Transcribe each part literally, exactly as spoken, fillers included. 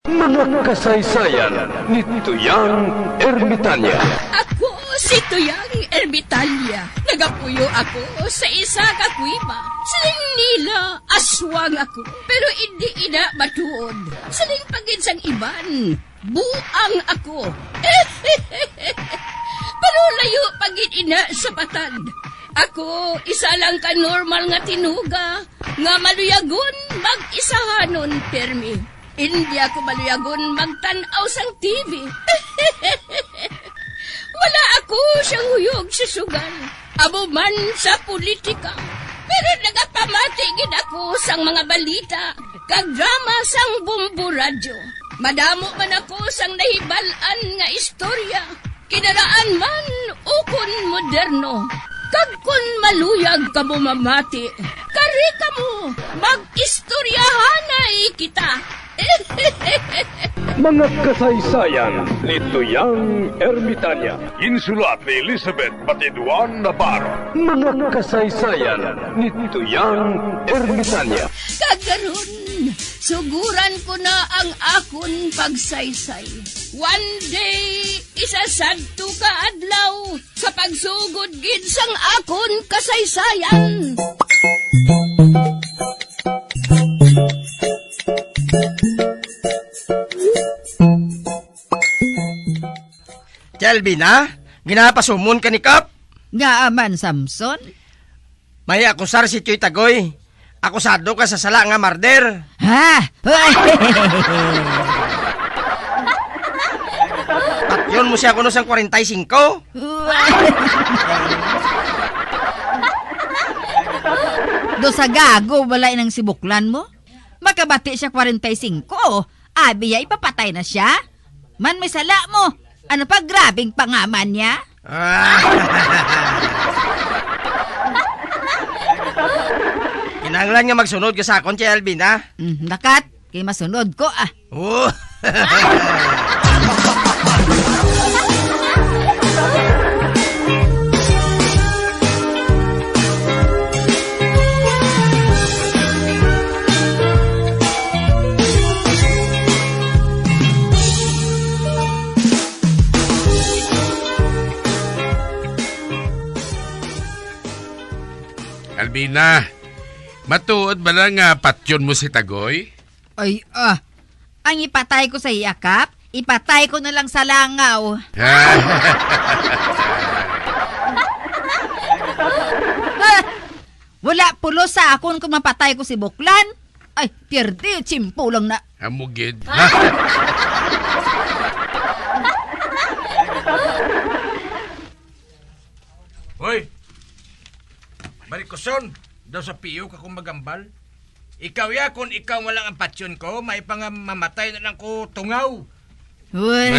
Mga kasaysayan ni Tuyang Ermitanya. Ako si Tuyang Ermitanya. Nagapuyo ako sa isa ka kuweba. Siling nila, aswang ako. Pero indi ina matuod. Siling pa gid sang iban, buang ako. Pero layo pa gid ina sa patag. Ako, isa lang ka normal nga tinuga nga maluyagon mag-isahanon pirmi. Indi ako maluyagon magtan-aw sang T V. Wala ako siyang huyog sa sugal, amo man sa politika. Pero nagapamati gid ako sang mga balita kag drama sang Bombo Radyo. Madamo man ako sang nahibal-an nga istorya, kinaraan man ukon moderno. Kag kon maluyag kamo mamati, kari kamo, mag-istoryahanay kita. Mga kasaysayan ni Tuyang Ermitanya. Ginsulat ni Elizabeth Batiduan Navarro. Mga kasaysayan ni Tuyang Ermitanya. Kag karon, suguran ko na ang akon pagsaysay. One day, isa sadto ka adlaw, sa pagsugod gid sang akon kasaysayan. Tia Albina, ginapasumon ka ni Kap? Ngaa man, Samson? May akusar si Tioy Tagoy. Akusado ka sa sala nga murder. Ha? Patyon mo siya kuno sang kwarenta y singko? Do sa gago, wala inang sibuklan mo? Makabati siya kwarenta y singko. Abi ya, ipapatay na siya? Man, may sala mo. Ano pa, grabing pangaman niya? Ah. Kinahanglan nga magsunod ka sa akon, Tia Albina. Mm, dakat, kay masunod ko, ah. Oh. Albina, matuod ba na nga patyon mo si Tagoy? Ay, ah. Ang ipatay ko sa iya, Kap, ipatay ko na lang sa langaw. Ah, wala pulos sa akon kung mapatay ko si Buklan. Ay, pierde, tsimpo lang na. Amo gid. Hoy! Marikoson, daw sa piyo ka kung magambal. Ikaw ya, kung ikaw mo lang ang patyon ko, may pa nga mamatay na lang ko tungaw. Uy.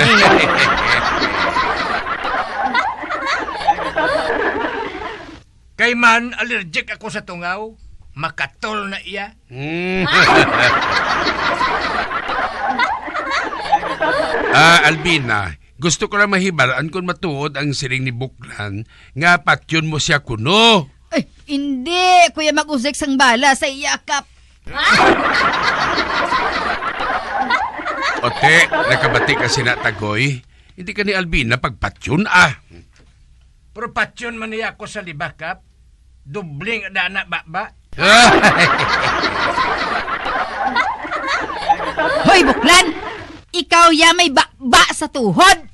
Kay man, allergic ako sa tungaw. Makatol na iya. Mm. Ah, Albina, gusto ko lang mahibalaan kung matuod ang siling ni Buklan nga patyon mo siya kuno. Ay, hindi, Kuya Mag-Usik sang bala sa iyakap. Ote, nakabati ka sina Tagoy. Hindi ka ni Albina pagpatyon, ah. Pero patyon man niya ako sa libakap. Doble nga dana baba. Hoy, Buklan! Ikaw ya may baba sa tuhod!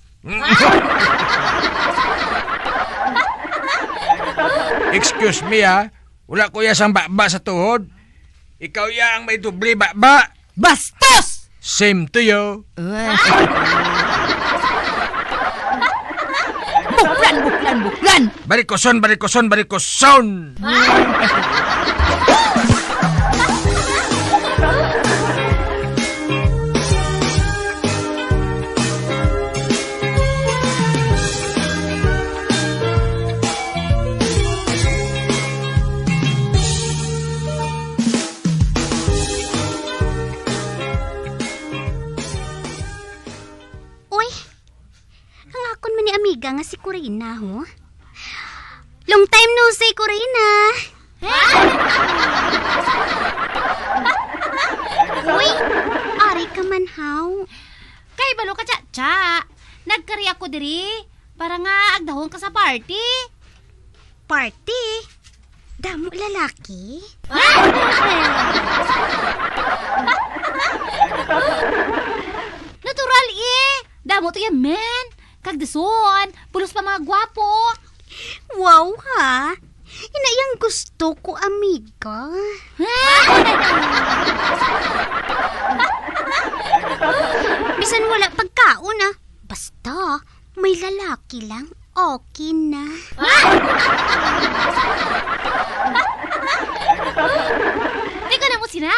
Excuse me, ha? Wala ko ya sang baba sa tuhod. Ikaw ya ang may doble baba. Bastos! Same to you. Buklan, buklan, buklan! Barikoson, barikoson, barikoson! Uy, ang akon man ni amiga nga si Corina, ho. Long time no see, Corina. Uy, ari ka man, haw. Kay balo ka, Cha-cha. Nagkari ako diri para nga agdahon ka sa party. Party? Damo lalaki? Natural, eh. Damo to yan, men. Kag dason, pulos pa mga gwapo. Wow, ha? Ina yang gusto ko, amiga. Bisan wala pagkaon, ah. Basta, may lalaki lang, okay na. Di ko na mo sina.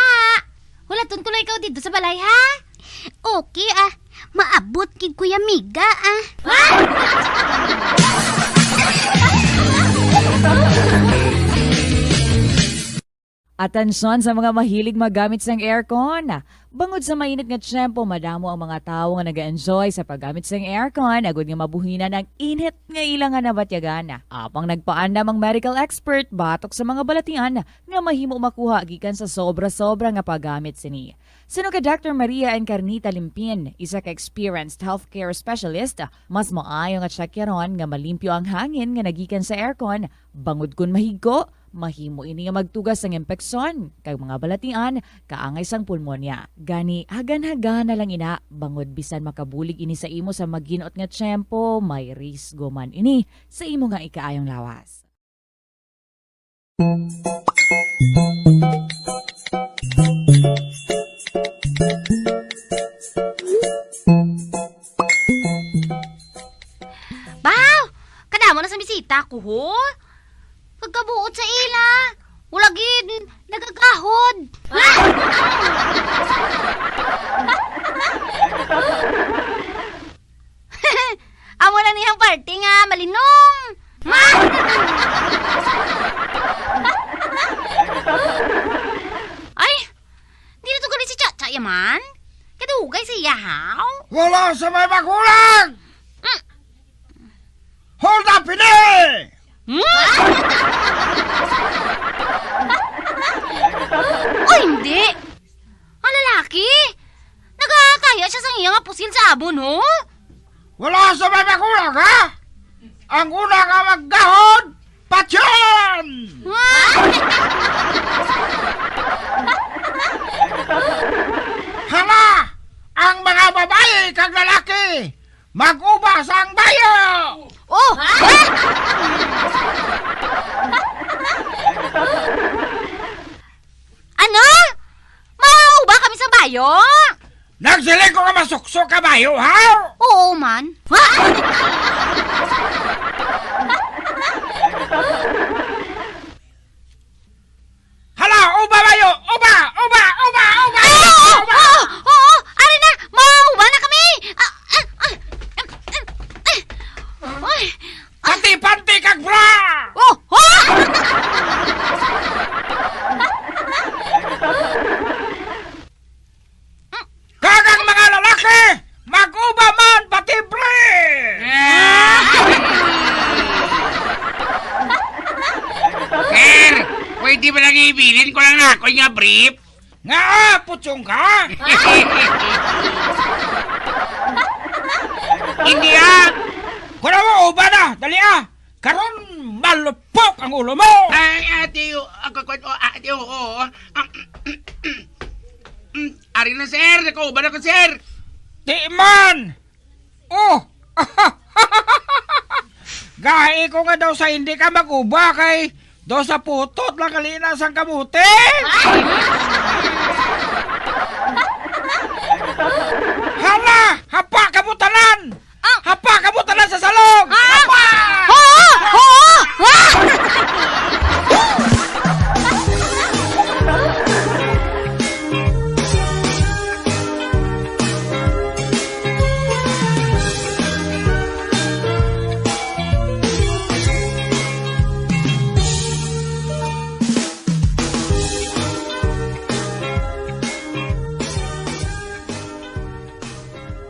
Hulaton ko lang ikaw dito sa balay, ha? Okay, ah. Maabot gid, Kuya Miga, ah. Atensyon sa mga mahilig magamit sang aircon. Bangod sa mainit nga tiyempo, madamo ang mga tawo nga nag-enjoy sa paggamit sang aircon, agud nga mabuhinan ang init nga ila nga nabatyagan. Apang nagpaandam ang medical expert batok sa mga balatian nga mahimo makuha gikan sa sobra-sobra nga paggamit sini. Suno kay Doctor Maria Encarnita Limpin, isa ka experienced healthcare specialist, mas maayo nga tsakyaron nga malimpyo ang hangin nga nagikan sa aircon, bangod kon mahigko, mahimo ini nga magtuga sang impeksyon kag mga balatian kaangay sang pulmonya. Gani, hagan-hagan na lang ina, bangod bisan makabulig ini sa imo sa maginot nga tiyempo, may risgo man ini sa imo nga ikaayong lawas. Baw! Kadamo na sa bisita ko, ho? Pagkabuot sa ila, wala gid nagagahod. Amo lang niyang parte nga malinong. Ay, di na to gali si Chacha yaman. Kadugay sa iya, haw? Wala sa may magulang! Mm. Hold up ini! Hmm? O hindi! Ang lalaki! Nagakaya siya sang iya nga pusil sa amo, no? Wala sa may magulang, ha? Ang una nga maggahod, patyon! Hala! Ang mga babayi kag lalaki, mag-uba sang bayo! Oh! Ano? Mauba kami sa bayo? Nagsiling ko nga masuksok ka bayo, ha? Oo man. Hala, uba bayo! Uba! Uba! Uba! Uba! Ay, oo, uba! Oo, oo, ari na! Mauba na kami! Ah, ah, ah, ah, ah, ah. Ay, pati panty kag bra! Oh! Oh! Kag ang mga lalaki, mag-uba man pati brief! Sir, pwede ba lang ibilin ko lang na ako nga brief? Nga, ah, putsong ka? Hindi, ah. Kuna mo, uba na. Dali, ah. Karon, malupok ang ulo mo. Ay, ate, o, ako, ako, o, ate, o, o. Mm, ari na, sir. Nakauba na ko, sir. Di man. Oh. Gahi ko nga daw sa hindi ka mag-uba kay daw sa putot lang kalina sang kamote. Hala, hapa ka mo tanan. Ah! Hapa ka mo tanan sa salog! Ah! Hapa! Oo! Oo! Ah!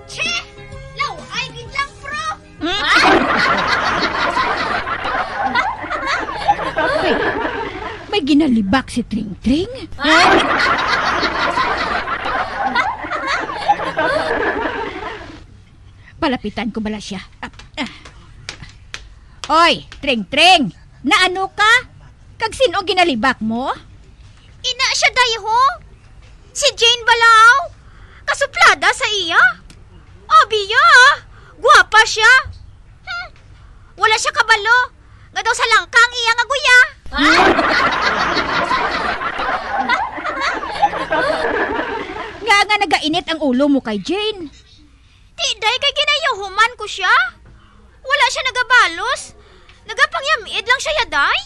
Che! Law-ay gid lang, pro! Ay, may ginalibak si Tring Tring? Lapitan ko bala siya. Ah, ah. Oy, Tring Tring, naano ka? Kag sin-o ginalibak mo? Ina siya, day, ho. Si Jane bala, aw. Kasuplada sa iya. Abi ya, gwapa siya. Hmm. Wala siya kabalo nga daw sa langka ang iya nga guya. Nga nga nagainit ang ulo mo kay Jane? Ti, day, kay ginayahuman ko siya. Wala siya nagabalos. Nagapangyamid lang siya, ya, day.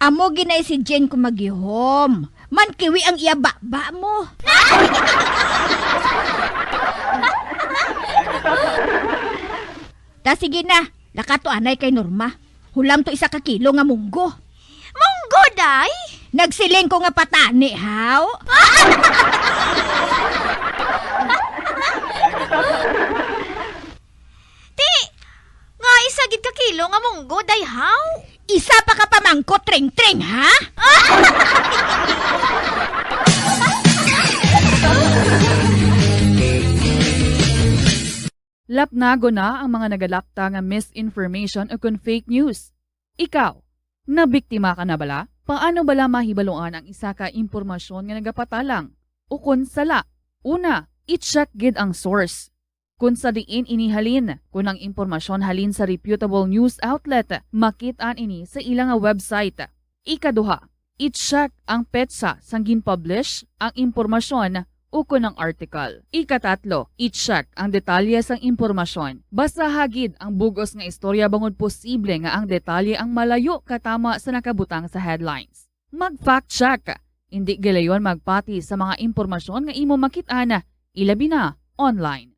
Amo ginay si Jane kung magyuhom. Mankiwi ang iya baba mo. Ta, sige na, lakat to anay kay Norma. Hulam to isa ka kilo nga munggo. Munggo, day? Nagsiling ko nga patani, haw? Ti, nga isa gid ka kilo nga munggo, day, haw? Isa pa ka pamangkot, Tring Tring, ha? Lapnagon na ang mga nagalapta nga misinformation o kon fake news. Ikaw, nabiktima ka na bala? Paano bala mahibaluan ang isa ka impormasyon nga nagapatalang o kon sala? Una, i-check gid ang source. Kon sa diin ini halin, kon ang impormasyon halin sa reputable news outlet, makit-an ini sa ila nga website. Ikaduha, i-check ang petsa sang gin-publish ang impormasyon ukon ang article. Ikatatlo, i-check ang detalye sang impormasyon. Basaha gid ang bug-os nga istorya bangod posible nga ang detalye ang malayo katama sa nakabutang sa headlines. Mag-fact check. Indi gilayon magpati sa mga impormasyon nga imo makit-an, ilabi na online.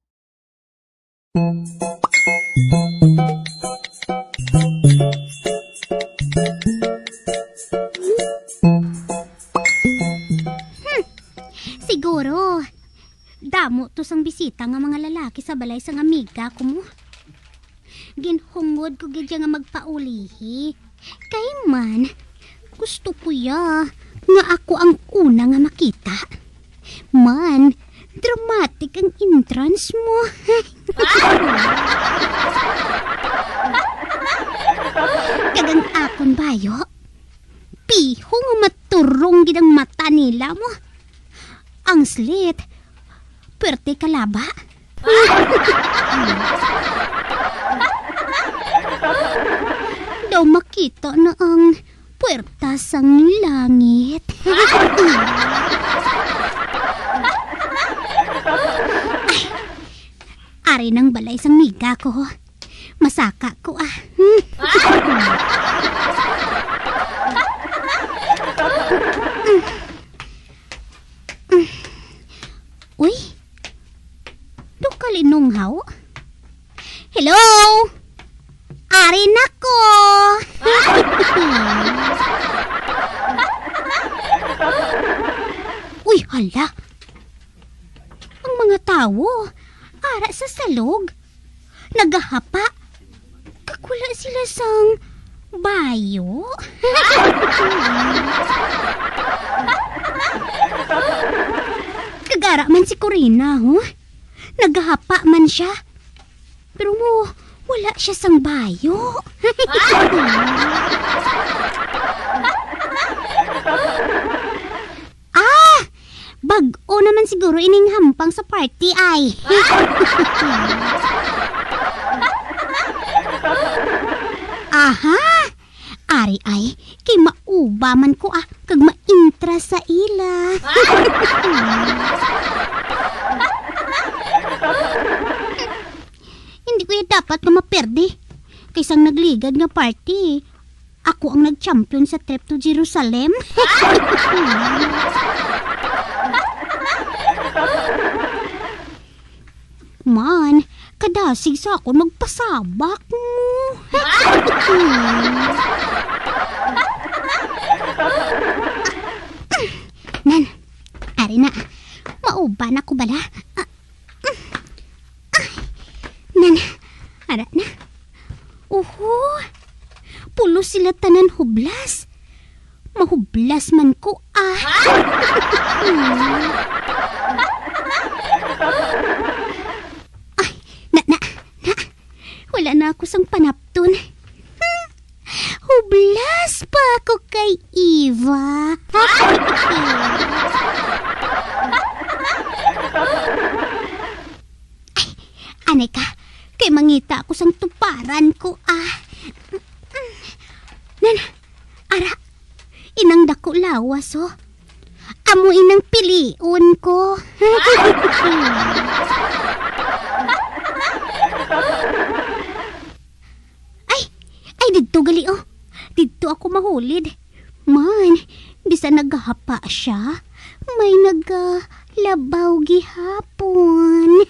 Hmm, siguro, damo to sang bisita nga mga lalaki sa balay sang amiga ko mo. Ginhungod ko gid siya nga magpaulihi. Kay man, gusto ko ya nga ako ang una nga makita. Man, dramatic ang entrance mo. Kag ang akon bayo, piho nga maturong gid ang mata nila mo. Ang slit, pwerte kalaba. Daw makita na ang puwerta sang langit. Ay, ari nang balay sang miga ko. Masaka ko, ah. Uy, do ka linunghaw? Hello? Ari na ko! Uy, hala! Ang mga tawo, ara sa salog, nagahapa, kag wala sila sang bayo. Kag ara man si Corina, ho? Nagahapa man siya. Pero mo, wala siya sang bayo. Ah! Bag-o naman siguro ining hampang sa party ay. Aha! Ari ay, kay mauba man ko, ah, kag maintra sa ila. Hindi ko ya dapat nga maperde. Kay sang nagligad nga party, ako ang nag-champion sa trip to Jerusalem. Man, kadasig sa akon magpasabak mo. Nan, ari na. Mauban ako bala. Ah, ah, nan, ara na. Oho, pulos sila tanan hublas. Mahublas man ko, ah. Ay, na, na, na. Wala na ako sang panapton. Hublas pa ako kay Eva. Ay, anay ka, kay mangita ako sang tuparan ko, ah. Nan, ara, inang daku lawas, oh. Amo inang pilion ko. Ay, ay, didto gali, oh. Didto ako mahulid. Man, bisan nagahapa siya, may nagalabaw gihapon.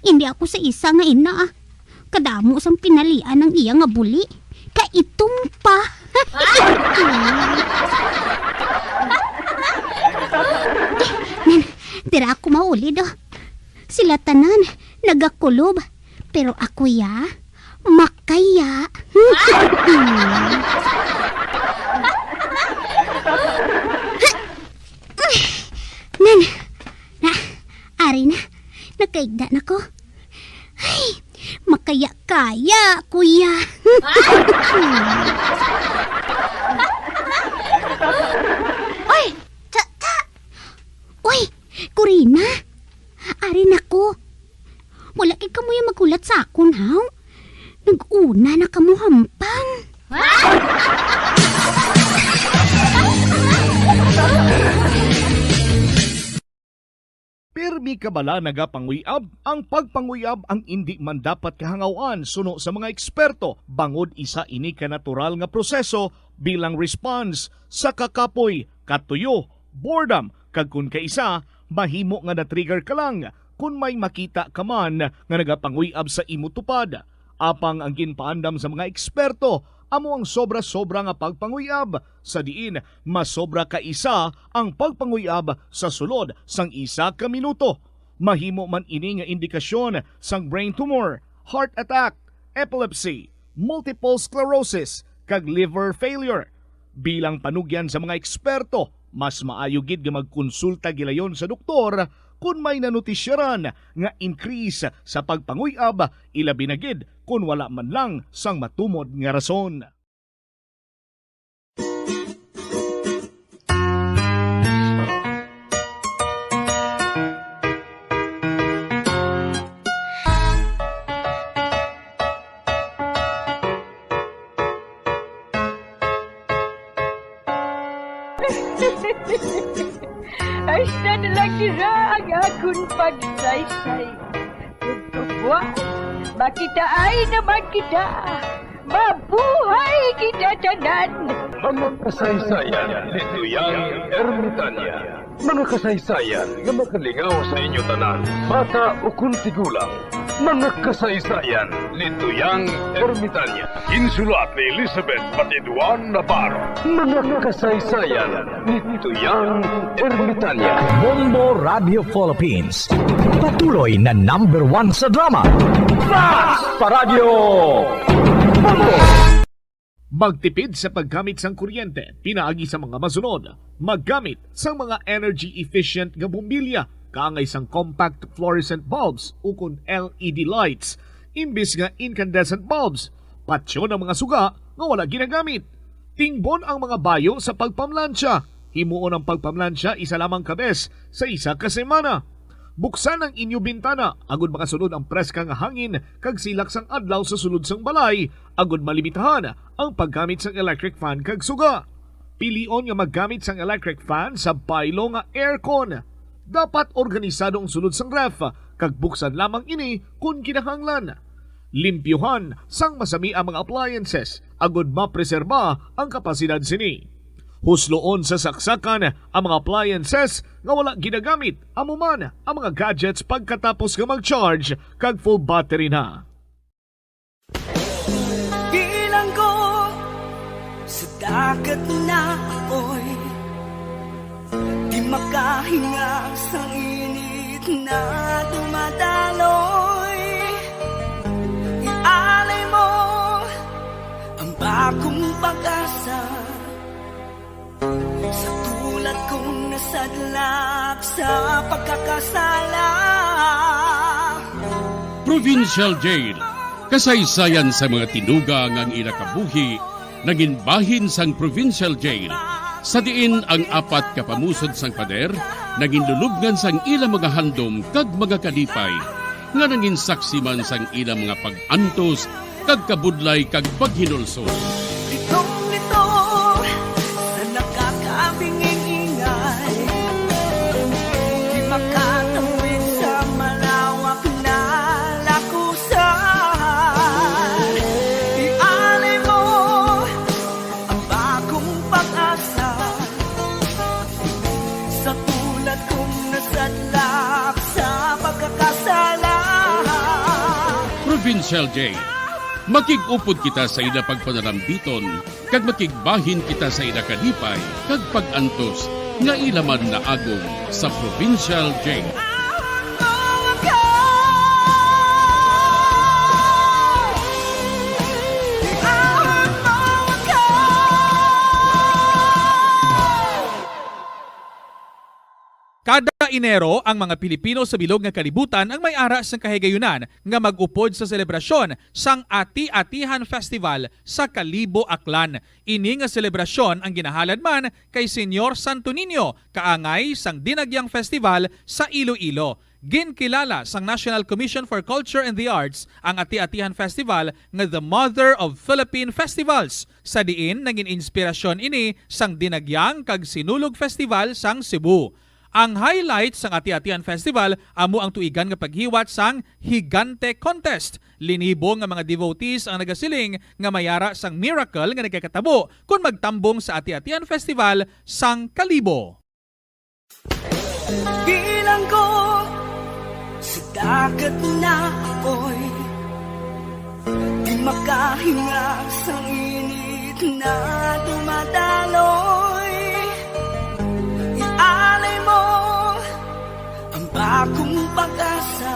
Indi ako sa isa nga ina, ah. Kadamo sang pinalian ang iya nga buli. Kaitom pa. Nan, dira ako maulid, oh. Sila tanan nagakulob, pero ako ya, makaya. Nan, na, ari na, nakaigda na ko. Ay, makaya-kaya, kuya. Oy, ta, ta. Oy, Corina. Ari na ko. Wala kay kamo yung maghulat sa akon, haw? Nag-una na kamo hampang. Pirmi ka bala nagapanguyab? Ang pagpanguyab ang indi man dapat kahangawan suno sa mga eksperto, bangod isa ini ka natural nga proseso bilang response sa kakapoy, katuyo, boredom, kag kon kaisa, mahimo nga na-trigger ka lang kon may makita ka man nga nagapanguyab sa imo tupad. Apang ang ginpaandam sa mga eksperto amo ang sobra-sobra nga pagpanguyab, sa diin masobra ka isa ang pagpanguyab sa sulod sang isa ka minuto. Mahimo man ini nga indikasyon sang brain tumor, heart attack, epilepsy, multiple sclerosis, kag liver failure. Bilang panugyan sa mga eksperto, mas maayo gid nga magkonsulta gilayon sa doktor kon may nanotisyaran nga increase sa pagpanguyab, ilabi na gid kon wala man lang sang matumod nga rason. Hasta na lang dira ang akon pagsaysay. Tugtugwa, makitaay naman kita. Mabuhay kita tanan! Mga kasaysayan ni Tuyang Ermitanya. Mga kasaysayan nga makalingaw sa inyo tanan, bata ukon tigulang. Mga kasaysayan ni Tuyang Ermitanya. Ginsulat ni Elizabeth Batiduan Navarro. Mga kasaysayan ni Tuyang Ermitanya. Bombo Radio Philippines. Patuloy na number one sa drama. Fast Paradyo! Bombo! Magtipid sa paggamit sang kuryente pinaagi sa mga masunod. Maggamit sang mga energy efficient nga bombilya kaangay sang compact fluorescent bulbs ukon L E D lights imbis nga incandescent bulbs. Patyon ang mga suga nga wala ginagamit. Tingbon ang mga bayo sa pagpamlansya. Himuon ang pagpamlansya isa lamang ka bes sa isa ka semana. Buksan ang inyo bintana agud makasulod ang preska nga hangin kag silak sang adlaw sa sulod sang balay, agud malimitahan ang paggamit sang electric fan kag suga. Pilion nga maggamit sang electric fan sa baylo nga aircon. Dapat organisado ang sulod sang ref kag buksan lamang ini kon kinahanglan. Limpyuhan sang masami ang mga appliances agud mapreserba ang kapasidad sini. Husloon sa saksakan ang mga appliances nga wala ginagamit, amo man ang mga gadgets pagkatapos nga mag-charge kag full battery na. Bilanggo sa dagat na apoy, di makahinga sa init na dumadaloy. Akong pag-asa sa tulad kong nasadlak sa pagkakasala. Provincial Jail, kasaysayan sa mga tinuga nga ang ila kabuhi nangin bahin sang Provincial Jail, sa diin ang apat ka pamusod sang pader nangin lulubngan sang ila mga handom kag mga kalipay, nga nangin saksi man sang ila mga pag-antos kag kabudlay kag paghinulsol. Litong-lito sa nakakabinging ingay, di makatawid sa malawak na lakusan. Ialay mo ang bagong pag-asa sa tulad kong nasadlak sa pagkakasala. Provincial Jail. Makig-upod kita sa ila pagpanalambiton, kag makigbahin kita sa ila kalipay kag pag-antos nga ila man naagom sa Provincial Jail. Kada Enero, ang mga Pilipino sa bilog nga kalibutan ang may ara sang kahigayunan nga mag-upod sa selebrasyon sang Ati-Atihan Festival sa Kalibo, Aklan. Ini nga selebrasyon ang ginahalad man kay Señor Santo Niño, kaangay sang Dinagyang Festival sa Iloilo. Ginkilala sang National Commission for Culture and the Arts ang Ati-Atihan Festival nga the mother of Philippine festivals, sa diin nangin inspirasyon ini sang Dinagyang kag Sinulog Festival sang Cebu. Ang highlight sang Ati-Atihan Festival amo ang tuigan nga paghiwat sang Higante Contest. Linibo nga mga devotees ang nagasiling nga may ara sang miracle nga nagakatabo kon magtambong sa Ati-Atihan Festival sang Kalibo. Bilanggo sa dagat na apoy, di makahinga sang init na dumadaloy. Ialay mo ang bagong pag-asa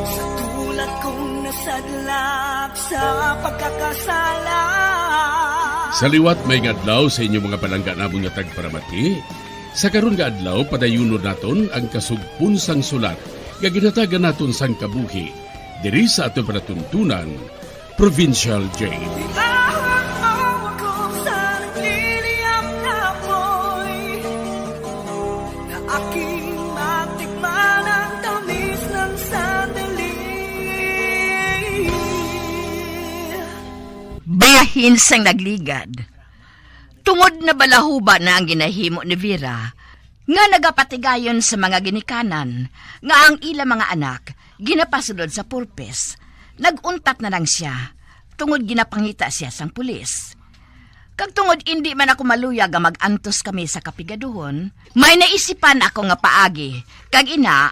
sa tulad kong nasadlak sa pagkakasala. Sa liwat, maayong adlaw sa inyo mga palangga namon nga tagparamati. Sa karon nga adlaw, padayunon naton ang kasugpon sang sulat nga ginhatagan naton sang kabuhi diri sa aton palatuntunan, Provincial Jail. Iahon mo ako sa nagliliyab na apoy, na aking matikman ang tamis ng sandali. Bahin sang nagligad. Tungod na balahuba na ang ginahimo ni Vera, nga nagapatigayon sa mga ginikanan nga ang ila mga anak ginapasulod sa purpose, nag-untat na lang sia tungod ginapangita sia sang pulis. Kag tungod indi man ako maluyag nga mag-antos kami sa kapigaduhon, may naisipan ako nga paagi, kag ina,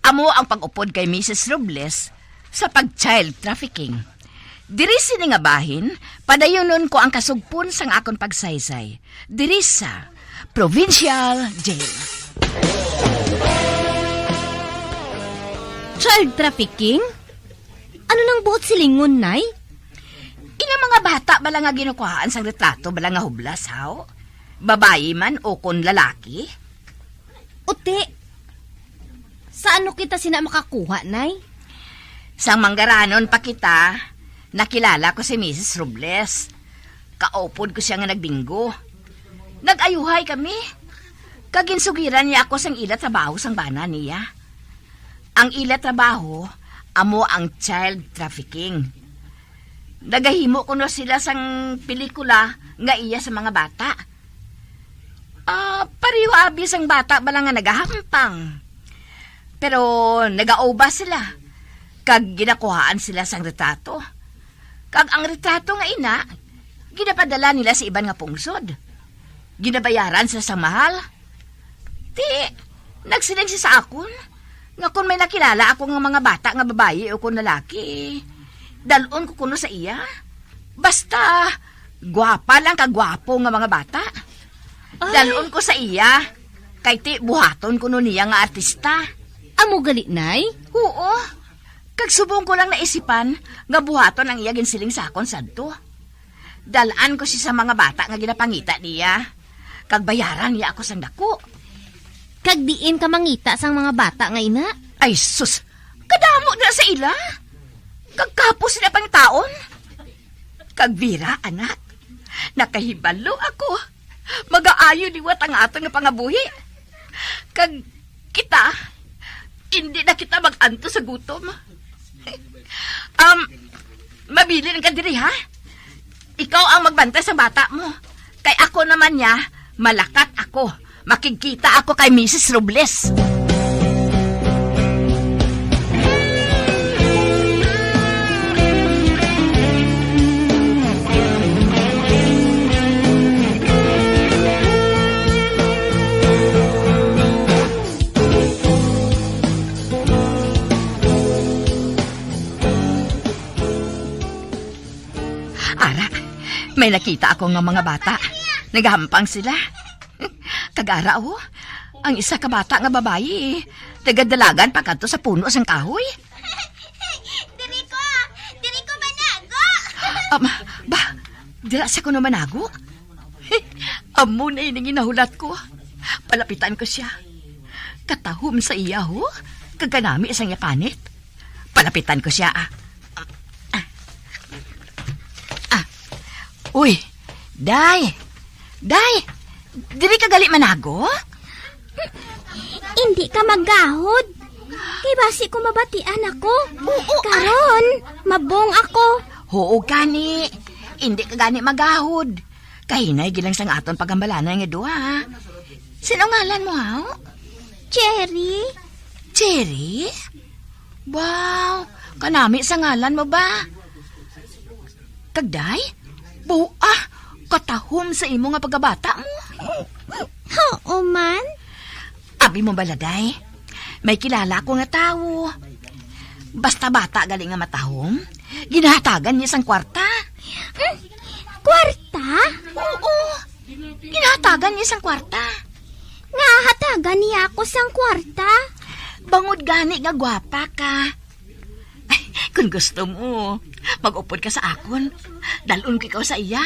amo ang pag-upod kay Misis Robles sa pag-child trafficking. Diri sini nga bahin, padayunon ko ang kasugpon sang akon pagsaysay diri sa Provincial Jail. Child trafficking? Ano nang buot silingon, Nay? Ina, mga bata bala nga ginukuhaan sang retrato bala nga hublas, haw? Babayi man o kon lalaki? Uti, sa ano kita sina makakuha, Nay? Sang manggaranon pa kita, nakilala ko si Misis Robles. Kaupod ko sia nga nagbinggo. Nag-ayuhay kami. Kag ginsugiran niya ako sang ila trabaho sang bana niya. Ang ila trabaho amo ang child trafficking. Nagahimo kuno sila sang pelikula nga iya sa mga bata. Ah, pareho abi sang bata bala nga nagahampang. Pero nagaubas sila, kag ginakuhaan sila sang retrato. Kag ang retrato nga ina, ginapadala nila sa iban nga pungsod. Ginabayaran sila sang mahal. Ti, nagsiling siya sa akon nga kon may nakilala ako nga mga bata nga babayi o kon lalaki, dal-on ko kuno sa iya. Basta, gwapa lang kag gwapo nga mga bata. Ay. Dal-on ko sa iya, kay ti buhaton kuno niya nga artista. Amo gali, Nay? Oo. Kag Subong ko lang naisipan nga buhaton ang iya ginsiling sa akon sadto. Dal-an ko siya sa mga bata nga ginapangita niya, kag bayaran niya ako sang dako. Kag diin ka mangita sang mga bata nga ina? Ay, sus! Kadamo na sa ila! Kag kapos sila pangitaon! Kag Vera, anak, nakahibalo ako. Magaayo liwat ang aton nga pangabuhi. Kag kita, hindi na kita mag-antos sa gutom. Um, mabilin ka diri, ha? Ikaw ang magbantay sa bata mo. Kay ako naman niya, malakat ako. Makigkita ako kay Misis Robles. Ara, may nakita ako nga mga bata. Nagahampang sila. Kag ara, oh, ang isa ka bata nga babayi, eh, nagadalagan pa kadto sa puno sang kahoy. Diri ko! Diri ko manago! Um, ba, dira sa kuno manago? Amo na ini nga nahulat ko. Palapitan ko siya. Katahom sa iya, ho, kag kanami sang iya panit. Palapitan ko siya, ah. Ah. Ah. Uy, Day. Day, diri ka gali manago? Hindi ka maggahod. Kay basi ko mabatian ako. Oo, ah. Karon, mabong ako. Huo gani. Hindi ka gani magahod. Kahinay gid lang sang aton pagambalanan nga duha, ha? Sino ngalan mo, haw? Cherry. Cherry? Wow, kanami sa ngalan mo ba? Kag Day, bua, katahom sa imo nga pagkabata mo. Huo man. Abi mo bala, Day? May kilala ako nga tawo. Basta bata gali nga matahom, ginahatagan niya sang kwarta. Hmm, kwarta? Oo, ginahatagan niya sang kwarta. Nga hatagan niya ako sang kwarta? Bangod gani nga gwapa ka. Ay, kung gusto mo, mag-upod ka sa akon. Dalon ko ikaw sa iya.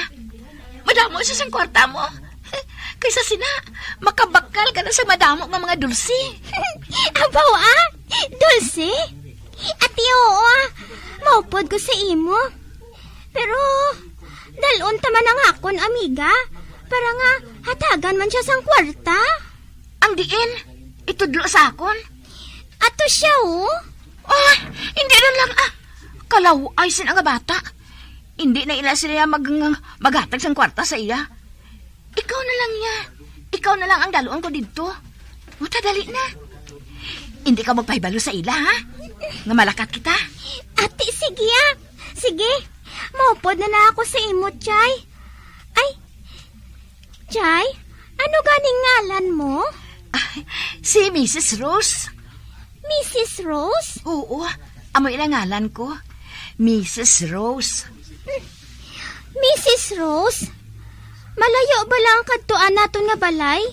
Madamo siya sang kwarta mo. Kaysa sina, makabakal ka na sa madamo nga mga dulce. Abaw, ah? Dulce? Ati, oo, ah. Maupod ko sa imo. Pero, dalon ta man ang akon amiga para nga hatagan man siya sang kwarta. Ang diin, itudlo sa akon. Ato siya, oh. Ah, hindi na lang, ah. Kalaw-ay sina nga bata. Hindi na ila sila mag-, maghatag sang kwarta sa iya. Ikaw na lang niya. Ikaw na lang ang dalon ko didto. Uta, dali na. Hindi ka magpahibalo sa ila, ha? Nga malakat kita. Ati, sige, ah. Sige. Maupod na lang ako sa imo, Chay. Ay, Chay, ano ganing ngalan mo? Ah, si Misis Rose. Misis Rose? Oo, amo ina ngalan ko. Misis Rose. Misis Rose? Malayo bala ang kadtuan naton nga balay?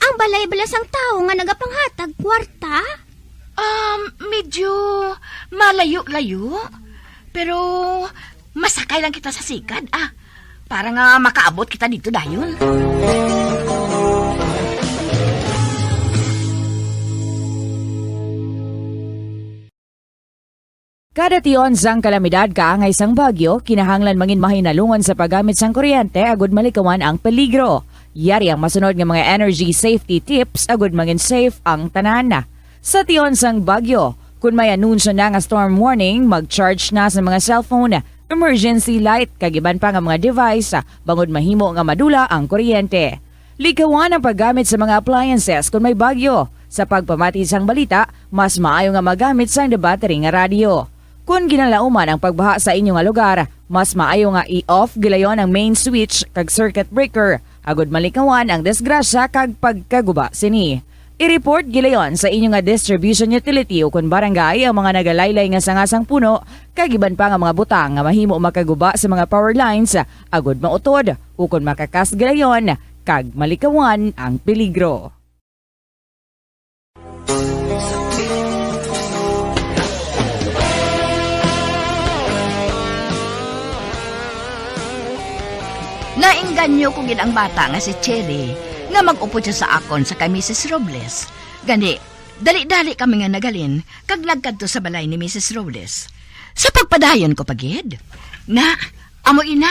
Ang balay bala sang tawo nga nagapanghatag kwarta? Um, medyo malayo-layo. Pero masakay lang kita sa sikad, ah. Para nga makaabot kita dito dayon. Kada tion sang kalamidad kaangay sang bagyo, kinahanglan mangin mahinalungon sa paggamit sang kuryente agud malikawan ang peligro. Yari ang masunod nga mga energy safety tips agud mangin safe ang tanan. Sa tion sang bagyo, kun may anunsyo na nga storm warning, mag-charge na sa mga cellphone, emergency light, kag iban pa nga mga device, bangod mahimo nga madula ang kuryente. Likawan ang paggamit sa mga appliances kon may bagyo. Sa pagpamati sang balita, mas maayo nga magamit sang debattery nga radyo. Kon ginalauman ang pagbaha sa inyo nga lugar, mas maayo nga i-off gilayon ang main switch kag circuit breaker, agud malikawan ang disgrasya kag pagkaguba sini. I-report gilayon sa inyo nga distribution utility o kon barangay ang mga nagalaylay nga sanga sang puno kag iban pa nga mga butang nga mahimo makaguba sa mga power lines, agud mautod ukon makakas gilayon kag malikawan ang peligro. Nainganyo ko gid ang bata nga si Cherry, nga mag-upod siya sa akon sa kay Misis Robles. Gani, dali-dali kami nga naghalin kag nagkadto sa balay ni Misis Robles. Sa pagpadayon ko pa gid, "Na, amo ina,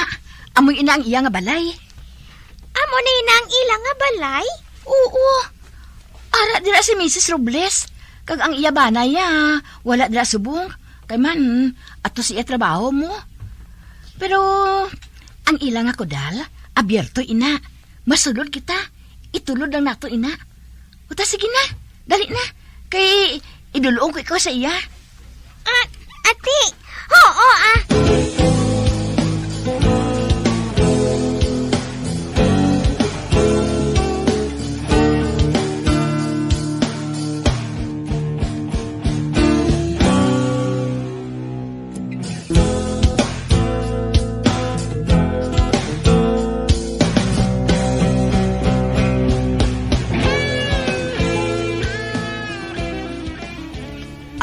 amo ina ang iya nga balay." "Amo na ina ang ila nga balay?" "Oo. Ara dira si Misis Robles, kag ang iya bana iya, wala dira subong, kay man, ato sa iya trabaho mo. Pero, ang ila nga kudal, abierto ina. Masulod kita. Itulod lang nato ina. Uta, sige na. Dali na. Kay, idulong ko ikaw sa iya." "Ah, ati. Oo, ah."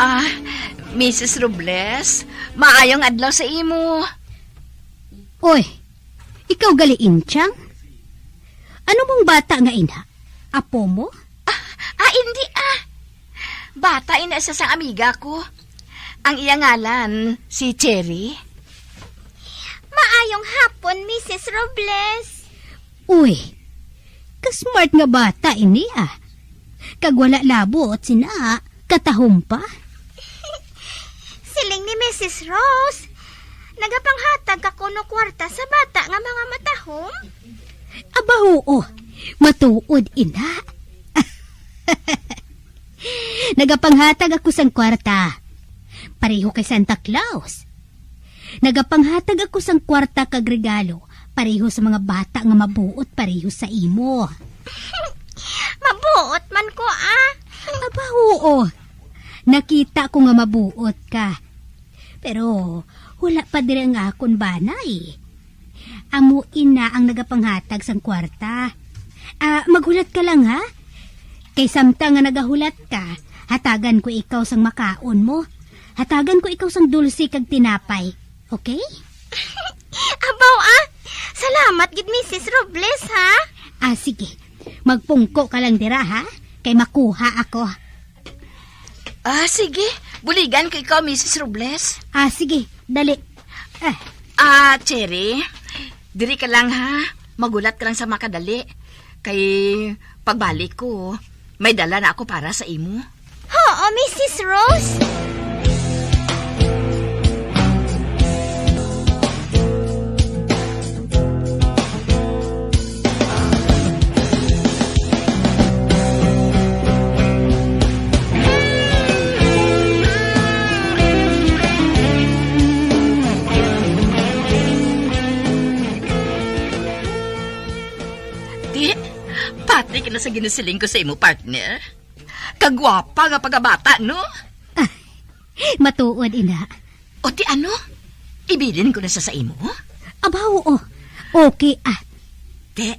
Ah, Misis Robles, maayong adlaw sa imo. Oy, ikaw gali, Inchang? Ano mong bata nga ina? Apo mo? Ah, ah, hindi, ah. Bata ina siya sang amiga ko. Ang iya ngalan, si Cherry. Maayong hapon, Misis Robles. Uy, ka-smart nga bata ini, ah. Kag wala labot sina, katahom pa. Siling ni Misis Rose, nagapanghatag ka kuno kwarta sa bata nga mga matahom? Aba, huo. Matuod, ina. Nagapanghatag ako sang kwarta. Pareho kay Santa Claus. Nagapanghatag ako sang kwarta kag regalo pareho sa mga bata nga mabuot pareho sa imo. Mabuot man ko, ah. Aba, huo. Nakita ko nga mabuot ka. Pero wala pa diri ang akon bana, eh. Amo ina ang nagapanghatag sang kwarta. Ah, maghulat ka lang, ha? Kay samtang nga nagahulat ka, hatagan ko ikaw sang makaon mo. Hatagan ko ikaw sang dulce kag tinapay. Okay? Abaw, ah. Salamat gid, Misis Robles, ha? Ah, sige. Magpungko ka lang dira, ha? Kay makuha ako. Ah, sige. Buligan ko ikaw, Misis Robles. Ah, sige. Dali. Ah. Ah, Cherry, diri ka lang, ha? Maghulat ka lang sa makadali. Kay pagbalik ko, may dala na ako para sa imo. Oo, Misis Rose. Di, pati ka na sa ginasiling ko sa imo, partner. Kagwapa nga pagabata, no? Ah, matuod, ina. O di ano? Ibilin ko na sa sa imo? Aba, oo. Okay, ah. Te,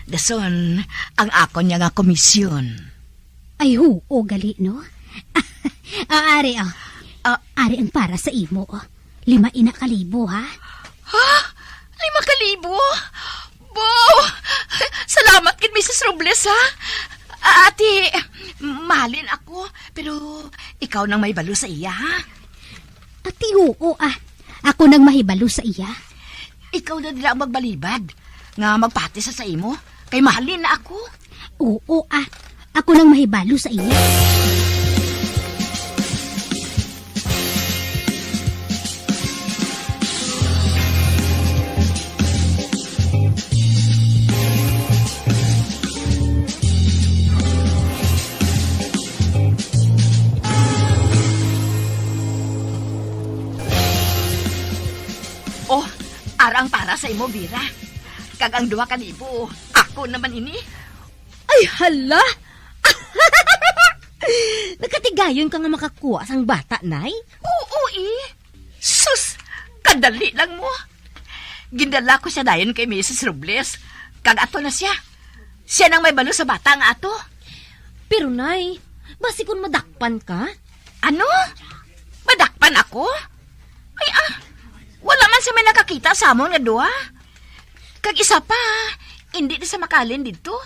dason ang akon niya nga komisyon. Ay, huo, gali, no? Ah, ari, ah. Ah. Ari ang para sa imo, oh. Lima ina ka libo, ha? Ha? Lima ka libo? Bo! Salamat gid, Misis Robles, ha? Ah, ate, mahalin ako, pero ikaw nang may balo sa iya, ha? Ate, oo, ah. Ako nang mahibalo sa iya. Ikaw na dira ang magbalibad nga magpati sa sa imo, kay mahalin na ako. Oo, ah. Ako nang mahibalo sa iya. Oh, ara ang para sa imo, Vera. Kag ang duha ka libo, ako naman ini. Ay, hala! Nakatigayon ka nga makakuha sang bata, Nay? Oo, eh. Sus, kadali lang mo. Gindala ko siya dayon kay Misis Robles. Kag ato na siya. Siya nang may balo sa bata nga ato. Pero, Nay, basi kung madakpan ka? Ano? Madakpan ako? Ay, ah, wala man siya may nakakita sa amon nga duha. Kag isa pa, indi na sa makalin didto.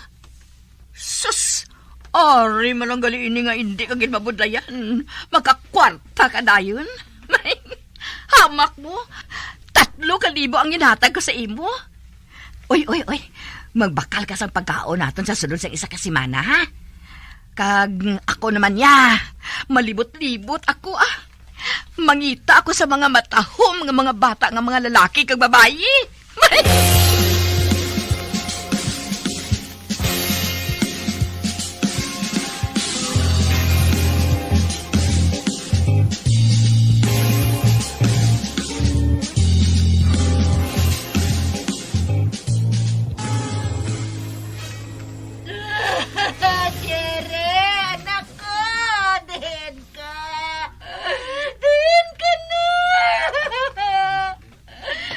Sus! Ari man ang gali ini nga indi ka gid mabudlayan. Magkakwarta ka dayon. Hamak mo. Tatlo ka libo ang ginhatag ko sa imo. Oy, oy, oy. Magbakal ka sang pagkaon naton sa sunod sang isa ka semana, ha? Kag ako naman ya, malibot-libot ako, ah. Mangita ako sa mga matahom nga mga bata nga mga lalaki kag babayi. Jerry, anak ko, diin ka? Diin ka na?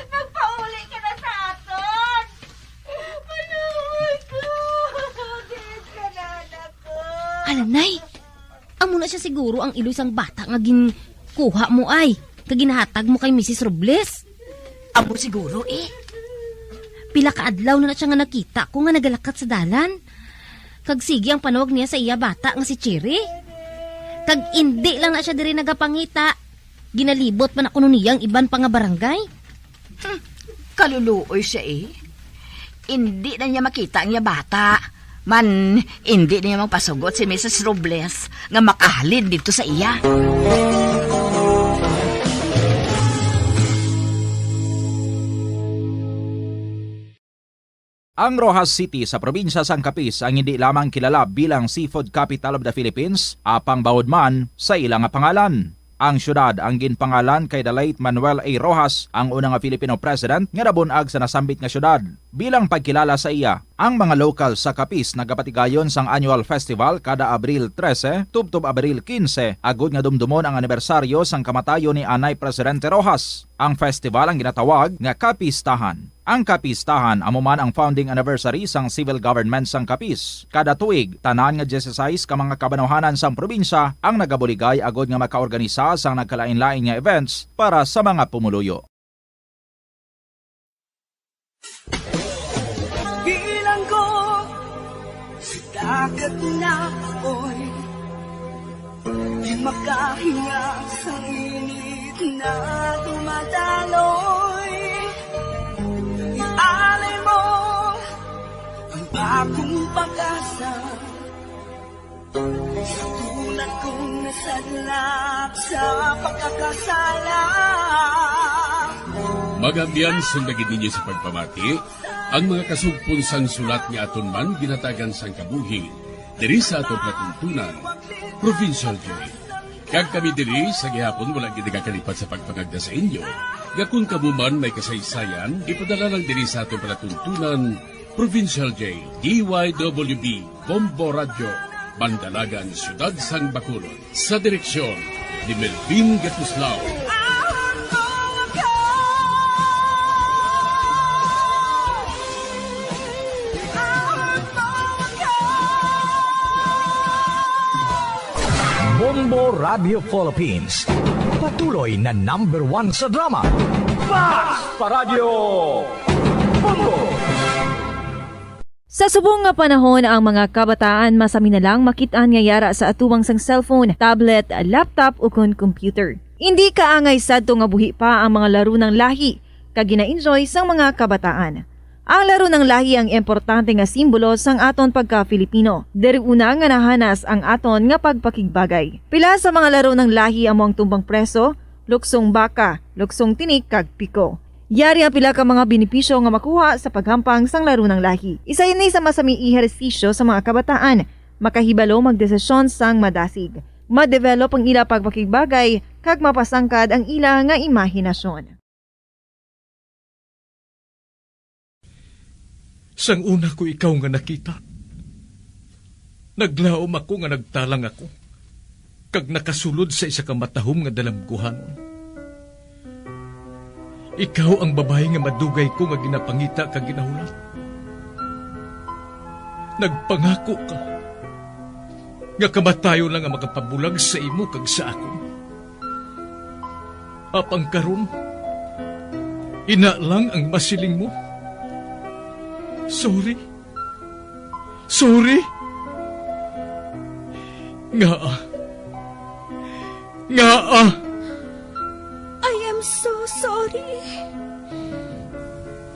Magpauli ka na sa aton. Maluoy ko. Diin ka na, anak ko? Alanay, amo na sia siguro ang iloy sang bata nga ginkuha mo ay, kag ginahatag mo kay Misis Robles. Amo siguro, eh. Pila ka adlaw na na sia nga nakita ko nga nagalakat sa dalan. Kag sige ang panawag niya sa iya bata nga si Cherry. Kag indi lang na sia diri nagapangita. Ginalibot pa na kuno niya ang iban pa nga barangay. Hmm, kaluluoy sia, eh. Indi na niya makita ang iya bata. Man, indi na niya magpasugot si Misis Robles nga makahalin didto sa iya. Ang Roxas City sa probinsya sang Capiz ang hindi lamang kilala bilang seafood capital of the Philippines, apang bawod man sa ila nga pangalan. Ang siyudad ang ginpangalan kay the late Manuel A. Roxas, ang una nga Filipino president nga nabun-ag sa nasambit nga siyudad. Bilang pagkilala sa iya, ang mga lokal sa Capiz nagapatigayon sang annual festival kada Abril trese tubtob Abril kinse, agod nga dumdumon ang anibersaryo sang kamatayon ni anay Presidente Roxas. Ang festival ang ginatawag nga Kapistahan. Ang Kapistahan amo man ang founding anniversary sang civil government sang Capiz. Kada tuig, tanan nga diyesisais ka mga kabanwahanan sang probinsya ang nagabuligay agod nga makaorganisa sang nagkalainlain nga events para sa mga pumuluyo. Bilanggo sa dagat na apoy, di makahinga sa init na dumadaloy. Ialay mo ang bagong pag-asa. Sa tulad kong nasadlak sa pagkakasala. Mga abyan, sunda gid ninyo sa pagpamati ang mga kasugpon sang sulat nga aton man ginhatagan sang kabuhi diri sa aton palatuntunan, Provincial Joy. Kag kami diri sa gihapon wala gid nagakalipat sa pagpangagda sa inyo nga kon kamo man may kasaysayan, ipadala lang diri sa aton palatuntunan, Provincial J, D Y W B, Bombo Radyo, Mandalagan, Siyudad sang Bacolod. Sa direksyon ni Melvin Gatuslao. Bombo Radio Philippines. Patuloy na number one sa drama. Bas pa Radyo Bombo! Sa subong nga panahon, ang mga kabataan masami na lang makit-an nga yara sa atubangan sang cellphone, tablet, laptop, ukon computer. Indi kaangay sadto nga buhi pa ang mga laro sang lahi kag gina-enjoy sang mga kabataan. Ang laro sang lahi ang importante nga simbolo sang aton pagka-Filipino. Diri una nga nahanas ang aton nga pagpakigbagay. Pila sa mga laro sang lahi amo ang tumbang preso, luksong baka, luksong tinik, kag piko. Yari ang pila ka mga benepisyo nga makuha sa paghampang sang laro sang lahi. Isa ini sa masami ehersisyo sa mga kabataan. Makahibalo magdesisyon sang madasig. Ma-develop ang ila pagpakigbagay, kag mapasangkad ang ila nga imahinasyon. Sang una ko ikaw nga nakita, naglaom ako nga nagtalang ako, kag nakasulod sa isa ka matahom nga dalamguhanon. Ikaw ang babayi nga madugay ko nga ginapangita kag ginahulat. Nagpangako ka nga kamatayon lang ang makapabulag sa imo kag sa akon. Apang karon, ina lang ang masiling mo. Sorry. Sorry. Ngaa? Ngaa? I am so sorry.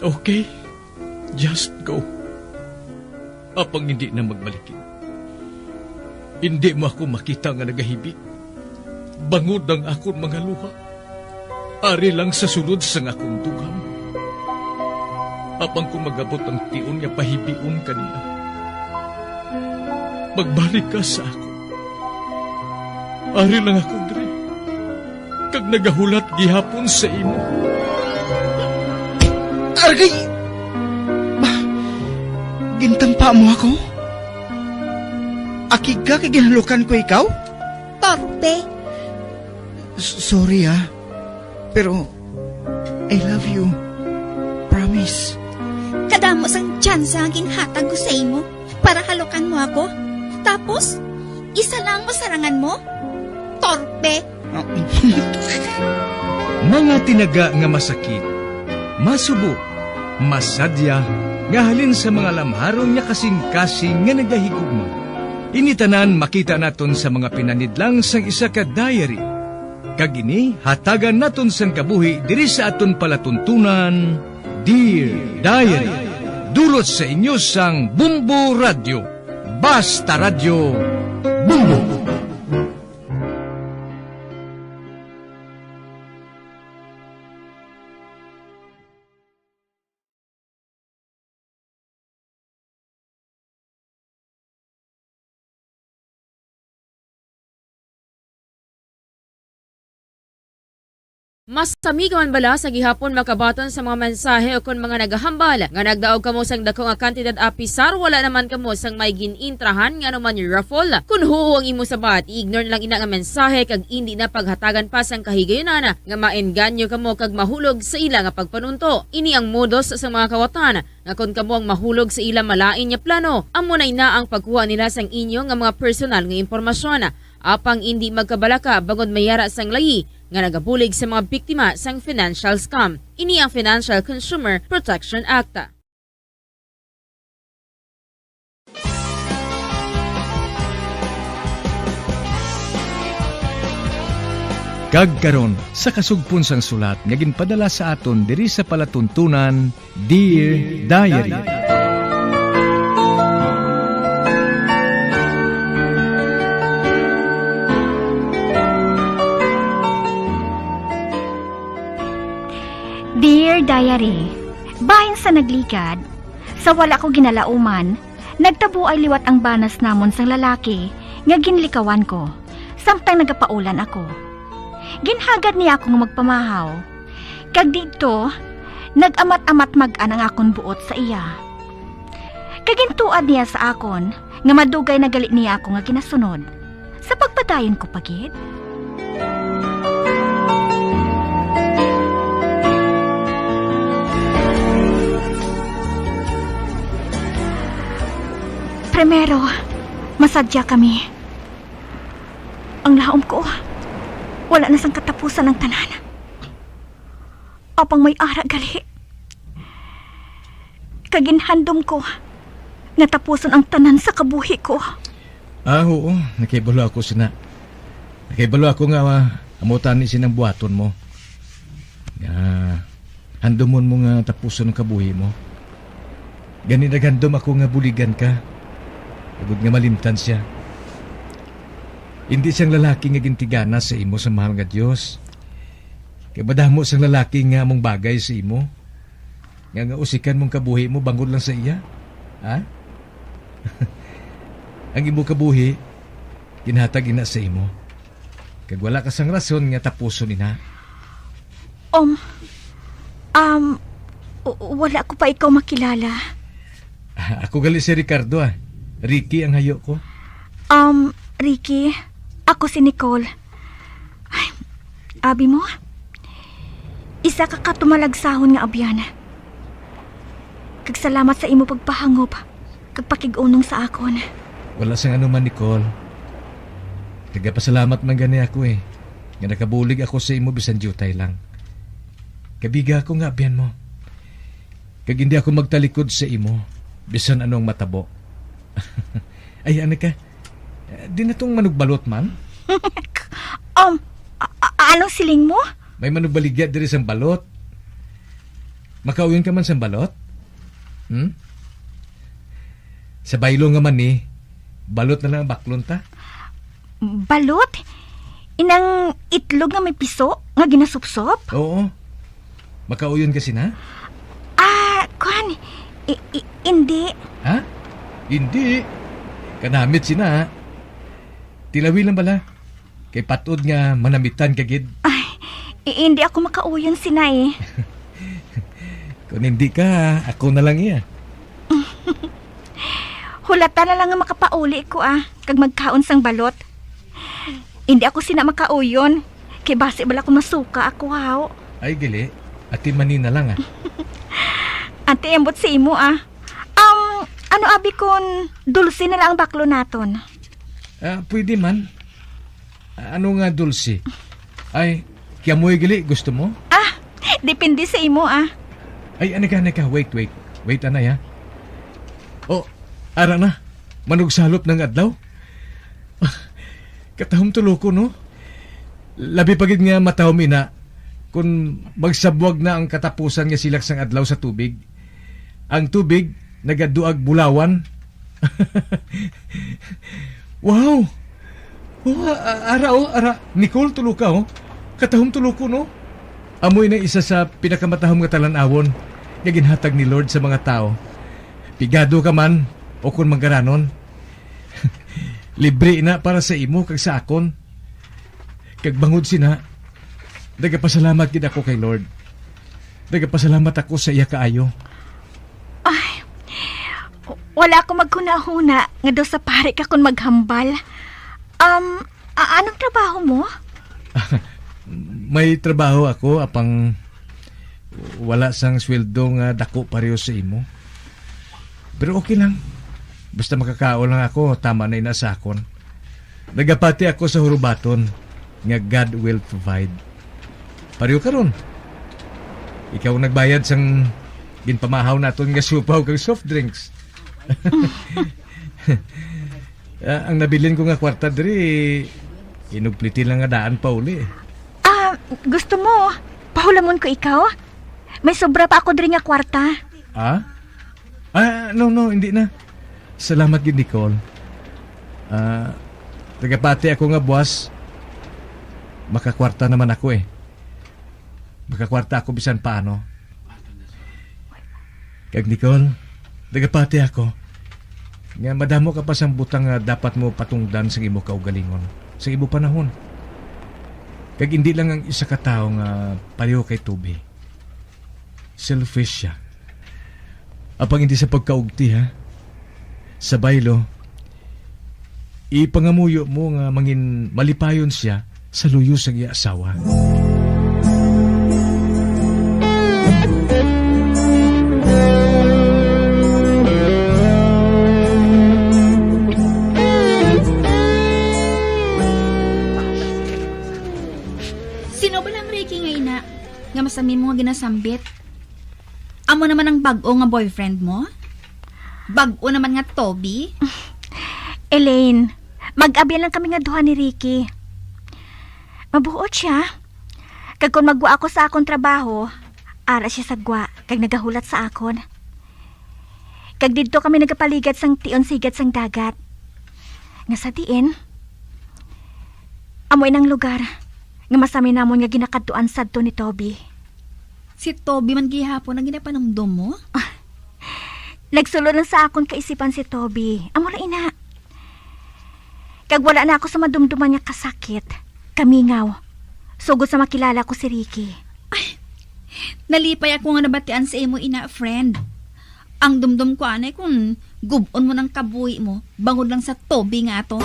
Okay. Just go. Apang hindi na magbalik. Hindi mo ako makita nga nagahibi. Bangod ang akon mga luha. Ari lang sa sulod sang akon dughan. Apang kung mag-abot ang tion nga pahibion ka niya, magbalik ka sa akon. Ari lang ako diri, kag nagahulat gihapon sa imo. Argay! Ba, gintampa mo ako? Akig ka kay ginhalukan ko ikaw? Torpe. S-, sorry, ah. Pero, I love you. Promise. Kadamo sang tsansa nga ginhatag ko sa imo para halukan mo ako. Tapos, isa lang mo sarangan mo? Torpe. Mga tinaga nga masakit, masubo, masadya, nga halin sa mga lamharon nga kasing-kasing nga nagahigugma. Ini tanan makita naton sa mga pinanidlang sang isa ka diary. Kag ini hatagan naton sang kabuhi diri sa aton palatuntunan, Dear Diary. Dulot sa inyo sang Bombo Radyo. Basta Radyo, Bombo! Masami ka man bala sa gihapon makabaton sa mga mensahe ukon mga nagahambal nga nagdaog kamo sang dako nga kantidad, apisar wala naman kamo sang may gin-intrahan nga anuman raffle? Kon huo ang imo sabat, i-ignore na lang ina nga mensahe kag indi na paghatagan pa sang kahigayunan nga maengganyo kamo kag mahulog sa ila nga pagpanunto. Ini ang modus sa mga kawatan nga kon kamo ang mahulog sa ila malain nga plano, amo na ina ang pagkuha nila sang inyo nga mga personal nga impormasyon. Apang indi magkabalaka bangod may ara sang layi nga nagabulig sa mga biktima sang financial scam. Ini ang Financial Consumer Protection Act. Kag karon, sa kasugpon sang sulat nga ginpadala sa aton diri sa palatuntunan, Dear Diary. Dear Diary, bahin sa nagligad, sa wala ko ginalauman, nagtabuay liwat ang banas namon sang lalaki nga ginlikawan ko, samtang nagapaulan ako. Ginhagad niya ako nga magpamahaw, kag didto nag-amat-amat mag-an ang akon buot sa iya. Kag gintuad niya sa akon nga madugay na gali niya ako nga ginasunod. Sa pagpadayon ko pa gid? Primero, masadya kami. Ang laom ko, wala na sang katapusan ang tanan. Apang may ara gali. Kag ginhandom ko nga tapuson ang tanan sa kabuhi ko. Ah, oo. Nakahibalo ako sina. Nakahibalo ako nga, ah, amo tani sinang buhaton mo. Nga, handomon mo nga tapuson ang kabuhi mo. Gani naghandom ako nga buligan ka. Agod nga malimtan siya. Indi siyang lalaki nga gintigana sa imo sa mahal nga Dios. Kay madamo sang lalaki nga among bagay sa imo, nga, nga usikan mong kabuhi mo bangod lang sa iya. Ha? Ang imo kabuhi, ginhatag ina sa imo. Kag wala ka sang rason nga tapuson ina. Um, um, w-, wala ko pa ikaw makilala. Ako gali si Ricardo, ah. Ricky ang hayo ko. Um, Ricky, ako si Nicole. Ay, abi mo, isa ka katumalagsahon nga abyan. Kag salamat sa imo pagpahangop kag pakig-unong sa akon. Wala sang anuman, Nicole. Nagapasalamat man gani ako, eh, nga nakabulig ako sa imo bisan diutay lang. Kabiga ako nga abyan mo. Kag hindi ako magtalikod sa imo. Bisan ano ang matabo. Ay, ano ka? Di na tong manugbalot man? Um, a- a- anong siling mo? May manugbaligya diri sang balot. Makauyon ka man sang balot? Hmm? Sa baylo nga man ni, balot na lang ang baklon ta. Balot? Inang itlog nga may piso nga ginasupsop? Oo. Makauyon ka sina? Ah, kwan. I- i- hindi. Ha? Hindi. Kanamit sina, ha? Tilawi lang bala. Kay patod nga manamitan ka gid. Ay, i- hindi ako makauyon sina eh. Kung hindi ka, ako na lang iya. Hulata na lang nga makapauli ko, ah, kag magkaon sang balot. Hindi ako sina makauyon, kay basi bala ko masuka ako, haw. Ay, gali. Ati Mani na lang, ah. Ati, ambot sa imo, ah. Um, ano abi kon dulce na lang ang baklo naton? Ah, pwede man. Ah, ano nga dulce? Ay, kiamoy gali, gusto mo? Ah, depende sa imo, ah. Ay, ano ka, ano ka? Wait, wait. Wait, anay, ha? Oh, ara na. Manugsalop ng adlaw. Katahom tulo ko, no? Labi pa gid nga matahom ina, kun magsabwag na ang katapusan nga silak sang adlaw sa tubig. Ang tubig nagaduag bulawan. Wow! Oh, a- ara, oh, ara. Nicole, tulo ka, oh. Katahom tulo ko, no? Amoy na isa sa pinakamatahom nga talan-awon nga ginhatag ni Lord sa mga tawo. Pigado ka man, o kun manggaranon. Libre na para sa imo kag sa akon. Kag bangod sina, nagapasalamat gid ako kay Lord. Nagapasalamat ako sa iya kaayo. Ay, wala ako maghunahuna nga daw sa pari ka kon maghambal. Um, a- anong trabaho mo? May trabaho ako, apang wala sang sweldo nga dako pareho sa imo. Pero okay lang. Basta makakaon lang ako, tama na ina sa akon. Nagapati ako sa hurubaton nga God will provide. Pareho karon. Ikaw ang nagbayad sang ginpamahaw naton nga siopao kag soft drinks. Ah, ang nabilin ko nga kwarta diri, inugpliti lang nga daan pa uli. Ah, gusto mo, pahulamon ko ikaw? May sobra pa ako diri nga kwarta. Ah? Ah, no, no, hindi na. Salamat gid, Nicole. Ah, nagapati ako nga buwas makakwarta naman ako eh. Makakwarta ako bisan paano. Kag Nicole, nagapati ako nga madamo ka pa sang butang nga dapat mo patungdan sa imo kaugalingon, sa imo panahon. Kag hindi lang ang isa ka tawo nga pareho kay Toby. Selfish siya. Apang hindi sa pagkaugti, ha? Sa baylo, ipangamuyo mo nga mangin malipayon siya sa luyo sang iya asawa. Sino ba lang Ricky nga ina nga masami mo nga ginasambit? Amo naman ang bag-o nga boyfriend mo? Bag-o naman nga Toby? Elaine, mag-abi lang kami nga duha ni Ricky. Mabuot siya. Kag kon magwa ako sa akon trabaho, ara siya sa gwa kag nagahulat sa akon. Kag didto kami nagapaligad sang tion sa higad sang dagat. Nga sa diin, amo inang lugar nga masami namon nga ginakadtuan sadto ni Toby. Si Toby man gihapon ang ginapanumdom mo? Ah, nagsulod lang sa akon kaisipan si Toby. Amo lang ina. Kag wala na ako sa madumduman nga kasakit, kamingaw, sugod sa makilala ko si Ricky. Ay, nalipay ako nga nabatian sa imo ina, friend. Ang dumdom ko anay kung gub-on mo ng kabuhi mo bangod lang sa Toby nga ato.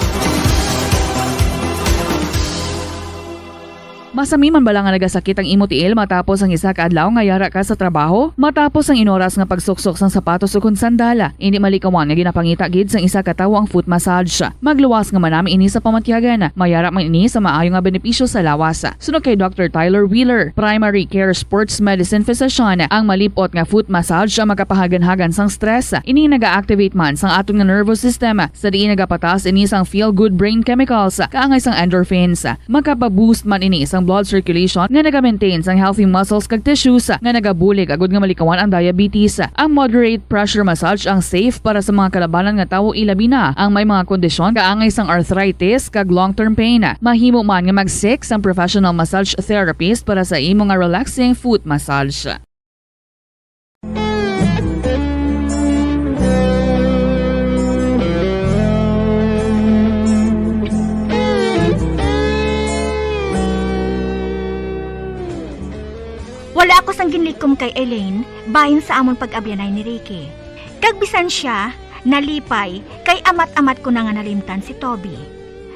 Masami man bala nga nagasakit ang imo tiil matapos ang isa ka adlaw nga yara ka sa trabaho? Matapos ang inoras nga pagsuksok sang sapatos ukon sandal, indi malikawan nga ginapangita gid sang isa ka tawo ang foot massage. Magluwas nga manami ini sa pamatyagan. Mayara man ini sa maayo nga benepisyo sa lawas. Suno kay Doctor Tyler Wheeler, primary care sports medicine physician, ang malip-ot nga foot massage ang makapahaganhagan sang stress. Ini naga-activate man sang aton nga nervous system, sa diin nagapataas ini sang feel-good brain chemicals, kaangay sang endorphins. Makapa-boost man ini sang blood circulation nga naga-maintain sang healthy muscles kag tissues nga nagabulig agud nga malikawan ang diabetes. Ang moderate pressure massage ang safe para sa mga kalabanan nga tawo, ilabi na ang may mga kondisyon kaangay sang arthritis kag long-term pain. Mahimo man nga mag-seek sang professional massage therapist para sa imo nga relaxing foot massage. Wala ako sang ginlikom kay Elaine bahin sa amon pag-abyanay ni Ricky. Kag bisan sia nalipay kay amat-amat ko na nga nalimtan si Toby.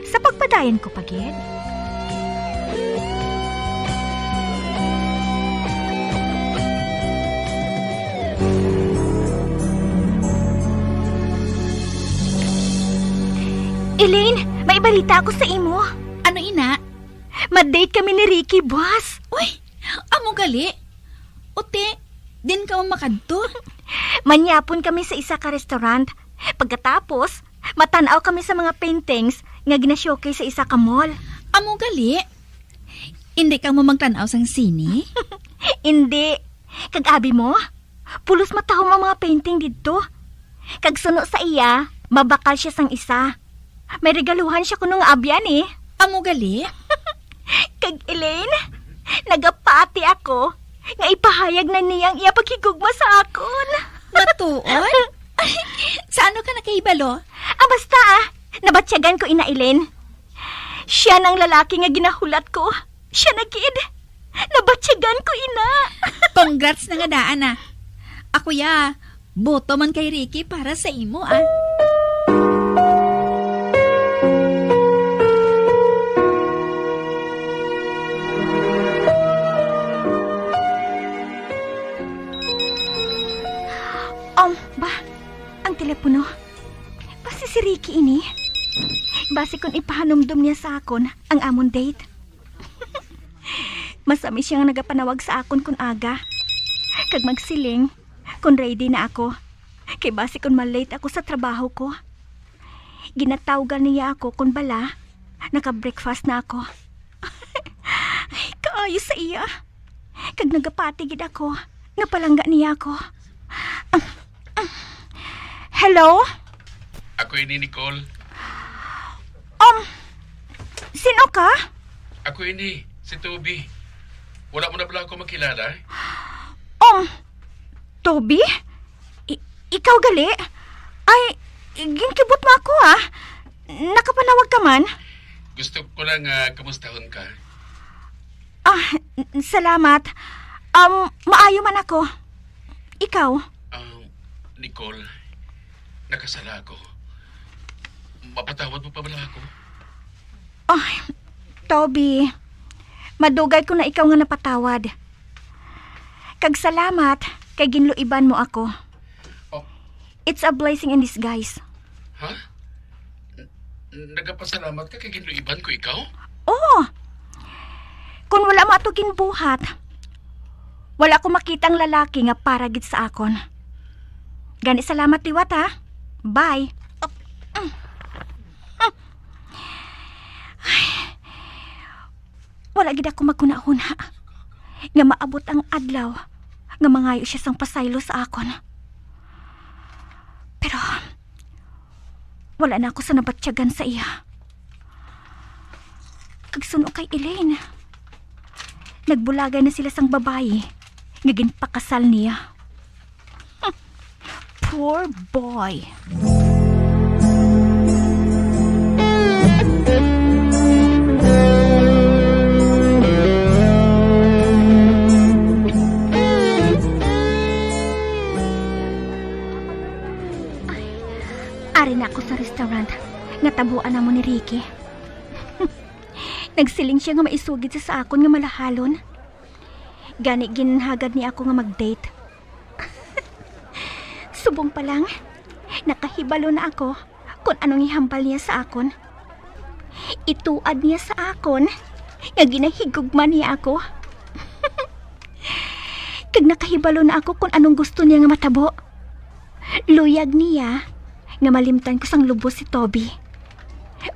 Sa pagpadayon ko pa gid. Elaine, may balita ako sa imo. Ano ina? Ma-date kami ni Ricky, boss. Uy, amo gali? Uti, din ka mo makadto? Manyapon kami sa isa ka restaurant. Pagkatapos, matan-aw kami sa mga paintings nga gina-showcase sa isa ka mall. Amo gali? Indi ka mo magtan-aw sang sine? Indi. Kag abi mo, pulos matahom ang mga painting didto. Kag suno sa iya, mabakal sia sang isa. May regaluhan sia kuno nga abyan, eh. Amo gali? Kag Elaine, nagapati ako nga ipahayag na niya ang iya paghigugma sa akon. Matuod? Sa ano ka nakahibalo? Ah, basta, ah. Nabatyagan ko ina, Elaine. Sia na ang lalaki nga ginahulat ko. Sia na gid. Nabatyagan ko ina. Congrats na nga daan, ah. Ako ya, boto man kay Ricky para sa imo, ah. Um, ba, ang telepono. Basi si Ricky ini. Basi kon ipahanumdom niya sa akon ang amon date. Masami sia nga nagapanawag sa akon kon aga, kag magsiling kon ready na ako, kay basi kon ma-late ako sa trabaho ko. Ginatawgan niya ako kon bala naka-breakfast na ako. Ay, kaayo sa iya. Kag nagapati gid ako nga palangga niya ako. Hello? Ako ini, Nicole. Um, sino ka? Ako ini, si Toby. Wala mo na bala ako makilala? Um, Toby? I- ikaw gali? Ay, ginkibot mo ako, ah. Nakapanawag ka man? Gusto ko lang, ah, kamustahon ka. Ah, n- salamat. Um, maayo man ako. Ikaw? Um, Nicole, nakasala ako. Mapatawad mo pa bala ako? Ay, Toby, madugay ko na ikaw nga napatawad. Kag salamat kay ginluiban mo ako. Oh. It's a blessing in disguise. Ha? N- nagapasalamat ka kay ginluiban ko ikaw? Oo. Kung wala mo ato ginbuhat, wala ko makita ang lalaki nga para gid sa akon. Gani, salamat liwat, ha. Bye. Ay, wala gid ako maghunahuna nga maabot ang adlaw nga mangayo sia sang pasaylo sa akon. Pero wala na ako sa nabatyagan sa iya. Kag suno kay Elaine, nagbulagay na sila sang babayi nga ginpakasal niya. Poor boy. Ari na ako sa restaurant nga tabuan namo ni Ricky. Nagsiling sia nga maisugid siya sa akon nga malahalon. Gani ginhagad niya ako nga mag-date. Subong pa lang, nakahibalo na ako kon anong ihambal niya sa akon. Ituad niya sa akon nga ginahigugma niya ako. Kag nakahibalo na ako kon anong gusto niya nga matabo. Luyag niya nga malimtan ko sang lubos si Toby.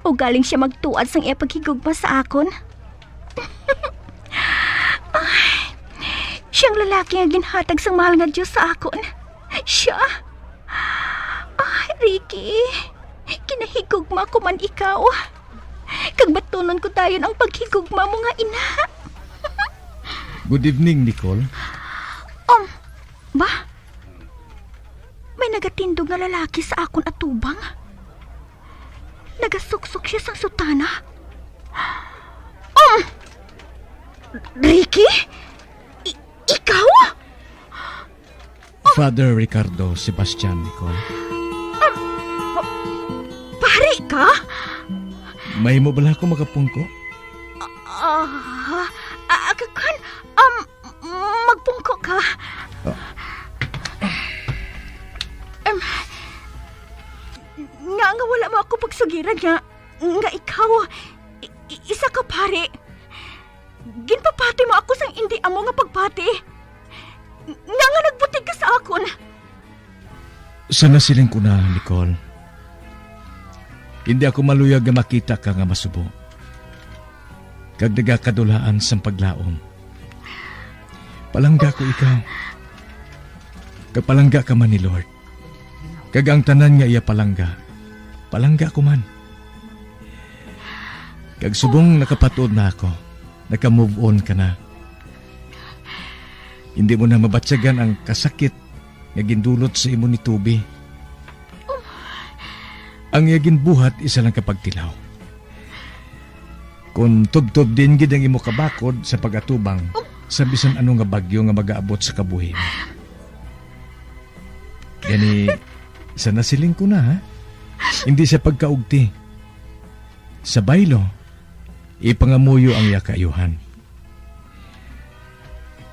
Ugaling sia magtuad sang iya paghigugma sa akon. Ay, sia ang lalaki nga ginhatag sang mahal nga Dios sa akon. Sia. Ay, Ricky, ginahigugma ko man ikaw. Kag batunon ko dayon ang paghigugma mo nga ina. Good evening, Nicole. Um, ba? May nagatindog nga lalaki sa akon atubang. Nagasuksok sia sang sutana. Um! Ricky? I- ikaw? Father Ricardo Sebastian, Nicole. Pari ka? Mahimo bala ako makapungko? Ah, ah, ah, kan, um, magpungko ka. Ah. Em, nga, nga wala mo ako pagsugiran nga, nga ikaw, i- i- isa ka pari. Ginpapati mo ako sang indi amo nga pagpati. Nga, nga nagbutig ka sa akon. Sa nasiling ko na, Nicole, hindi ako maluyag nga makita ka nga masubo kag nagakadulaan sang paglaom. Palangga ko ikaw, kag palangga ka man ni Lord. Kag ang tanan nga iya palangga, palangga ko man. Kag subong nakapatuod na ako, naka-move on ka na. Hindi mo na mabatyagan ang kasakit nga gindulot sa imo ni Toby. Ang iya ginbuhat isa lang ka pagtilaw. Kon tubtob din gid ang imo kabakod sa pag-atubang sa bisan ano nga bagyo nga magaabot sa kabuhi mo. Gani, sa nasiling ko na, ha? Hindi sa pagkaugti. Sa baylo, ipangamuyo ang iya kaayuhan.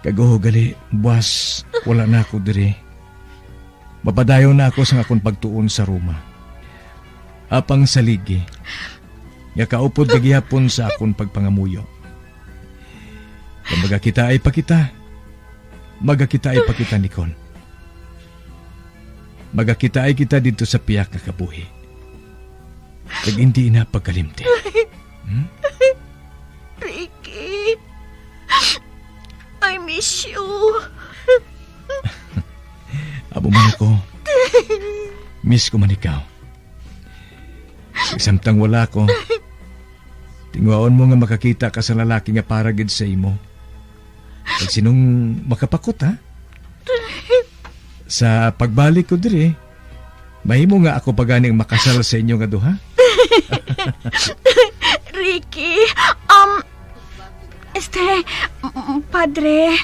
Kag, oh, gali, buwas, wala na ako diri. Mapadayon na ako sang akon pagtuon sa Roma. Apang sa ligi, nga kaupod ka gihapon sa akon pagpangamuyo. Kung magakitaay pa kita, magakitaay pa kita, Nicole. Magakitaay kita didto sa pihak nga kabuhi. Kag hindi na pagkalimti. Hmm? Ricky, I miss you. Amo man ako. Miss ko man ikaw. Kag samtang wala ko, tingwaon mo nga makakita ka sa lalaki nga para gid sa imo. Kag sinong makapakot, ha? Sa pagbalik ko diri, mahimo nga ako pa gani ang makasal sa inyo nga duha. Ricky, um, este, m- m- padre,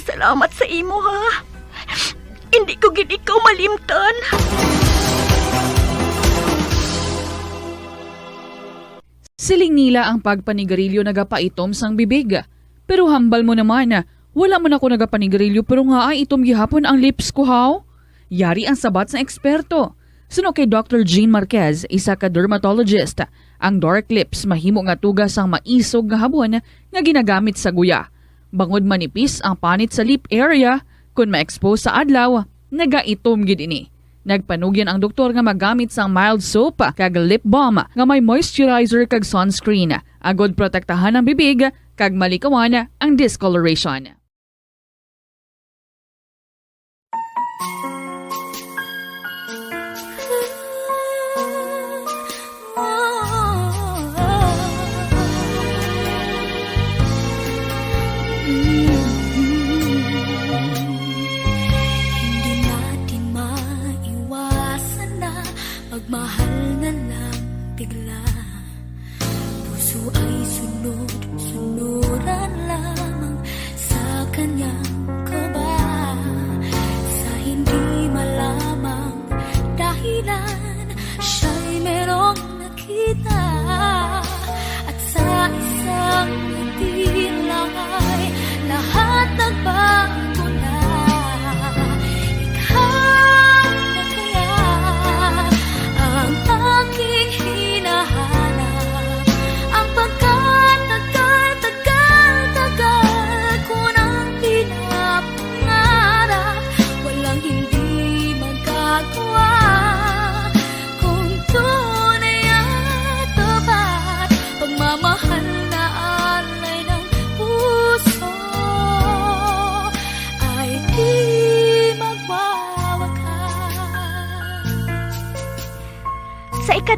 salamat sa imo, ha. Hindi ko gid ikaw malimtan. Siling nila ang pagpanigarilyo nagapaitom sang bibig. Pero hambal mo naman, wala man ako nagapanigarilyo pero ngaa itom gihapon ang lips ko, haw? Yari ang sabat sang eksperto. Suno kay Doctor Jean Marquez, isa ka dermatologist, ang dark lips mahimo nga tuga sang maisog nga habon nga ginagamit sa guya. Bangod manipis ang panit sa lip area, kon ma-expose sa adlaw, nagaitom gid ini. Nagpanugyan ang doktor nga magamit sang mild soap kag lip balm nga may moisturizer kag sunscreen, agod protektahan ang bibig kag malikawan ang discoloration. Hindi natin maiwasan na magmahal na lang bigla. Puso ay sunod-sunuran lamang sa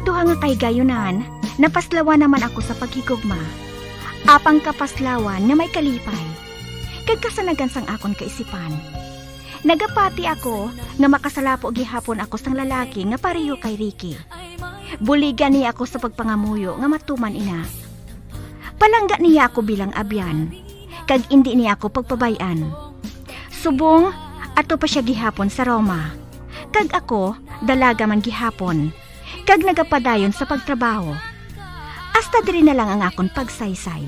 Duha nga kahigayunan, napaslawan naman ako sa paghigugma. Apang kapaslawan nga may kalipay, kag kasanagan sang akon kaisipan. Nagapati ako nga makasalapo gihapon ako sang lalaki nga pareho kay Ricky. Buligan niya ako sa pagpangamuyo nga matuman ina. Palangga niya ako bilang abyan, kag indi niya ako pagpabay-an. Subong, ato pa siya gihapon sa Roma, kag ako, dalaga man gihapon, kag nagapadayon sa pagtrabaho. Hasta diri na lang ang akon pagsaysay.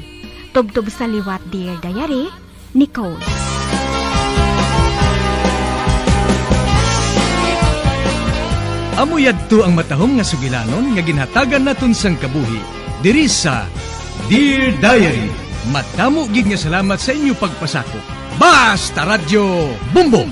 Tubtob sa liwat, Dear Diary, Nicole. Amo yadto ang matahom nga sugilanon nga ginhatagan naton sang kabuhi diri sa Dear Diary. Matamo gid nga salamat sa inyo pagpasakop. Basta Radyo Bumbong!